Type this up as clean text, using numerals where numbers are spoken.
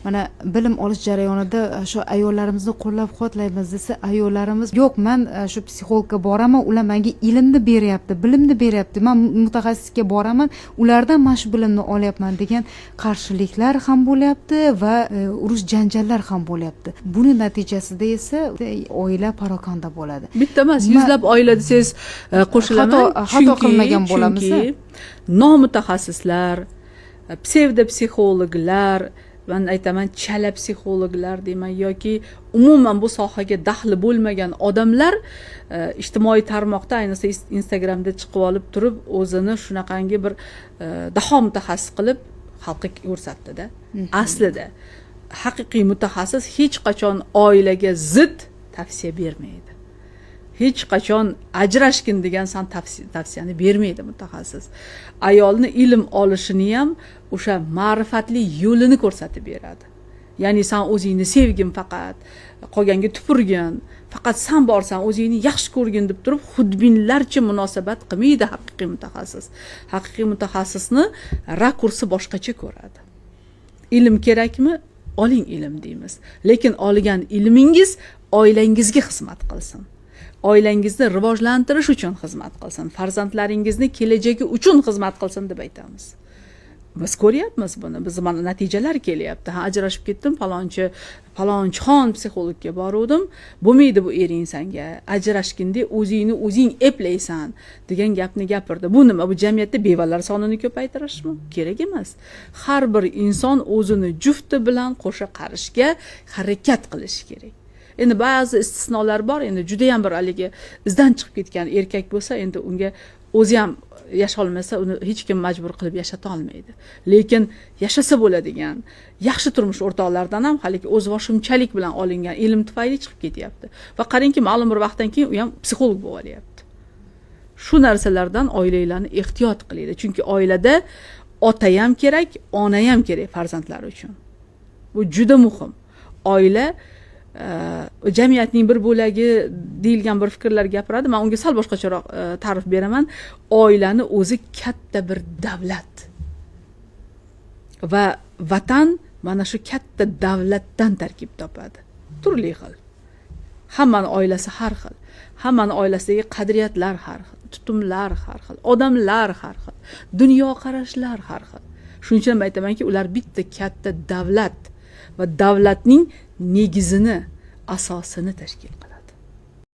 Mana bilim olish jarayonida shu ayollarimizni qo'llab quvvatlaymiz desa, ayollarimiz: "Yo'q, man shu psixologga boraman, ular menga ilmni beryapti, bilimni beryapti, man mutaxassisga boraman, ulardan mana shu bilimni olyapman", degan qarshiliklar ham bo'lyapti va urush janjallar ham bo'lyapti. Buni natijasida esa oila parokanda bo'ladi. Bitta emas, yuzlab oila desangiz, qo'shilaman. Xato qilmagan bo'lamiz. Chunki nomutaxassislar, psevdopsixologlar, man aytaman, chala psixologlar deyman yoki umuman bu sohaga daxli bo'lmagan odamlar ijtimoiy tarmoqda, ayniqsa Instagramda chiqib olib turib, o'zini shunaqangi bir daho mutaxassis qilib xalqqa ko'rsatdida. Aslida haqiqiy mutaxassis hech qachon oilaga zid tavsiya bermaydi, hech qachon ajrashgin degan san tavsiyani bermaydi. Mutaxassis ayolni ilm olishini ham o'sha ma'rifatli yo'lini ko'rsatib beradi, ya'ni san o'zingni sevgin, faqat qolganga tupurgin, faqat san borsan, o'zingni yaxshi ko'rgin deb turib xudbinlarcha munosabat qilmaydi haqiqiy mutaxassis. Haqiqiy mutaxassisni rakursi boshqacha ko'radi. Ilm kerakmi, oling ilm deymiz, lekin olgan ilmingiz oilangizga xizmat qilsin, oilangizni rivojlantirish uchun xizmat qilsin, farzandlaringizni kelajagi uchun xizmat qilsin deb aytamiz. Biz ko'ryapmiz buni, biz mana natijalar kelyapti. "Ha, ajrashib ketdim, falonchi falonchixon psixologga boruvdim, bo'lmaydi bu ering sanga, ajrashgin-da, o'zingni o'zing eplaysan", degan gapni gapirdi. Bu nima? Bu jamiyatda bevalar sonini ko'paytirishmi? Kerak emas. Har bir inson o'zini jufti bilan qo'sha qarishga harakat qilishi kerak. Endi ba'zi istisnolar bor, endi judayam bir haligi izdan chiqib ketgan erkak bo'lsa, endi unga o'zi ham yasholmasa, uni hech kim majbur qilib yashata olmaydi. Lekin yashasa bo'ladigan yaxshi turmush o'rtoqlardan ham haligi o'zboshimchalik bilan olingan ilm tufayli chiqib ketyapti va qarangki, ma'lum bir vaqtdan keyin u ham psixolog bo'lib olyapti. Shu narsalardan oilalarni ehtiyot qilinglar, chunki oilada ota ham kerak, ona ham kerak farzandlar uchun. Bu juda muhim. Oila jamiyatning bir bo'lagi deyilgan bir fikrlar gapiradi, man unga sal boshqacharoq ta'rif beraman. Oilani o'zi katta bir davlat va vatan mana shu katta davlatdan tarkib topadi. Turli xil, hammani oilasi har xil, hammani oilasidagi qadriyatlar har xil, tutumlar har xil, odamlar har xil, dunyoqarashlar har xil. Shuning uchun ham aytamanki, ular bitta katta davlat va davlatning negizini, asosini tashkil qiladi.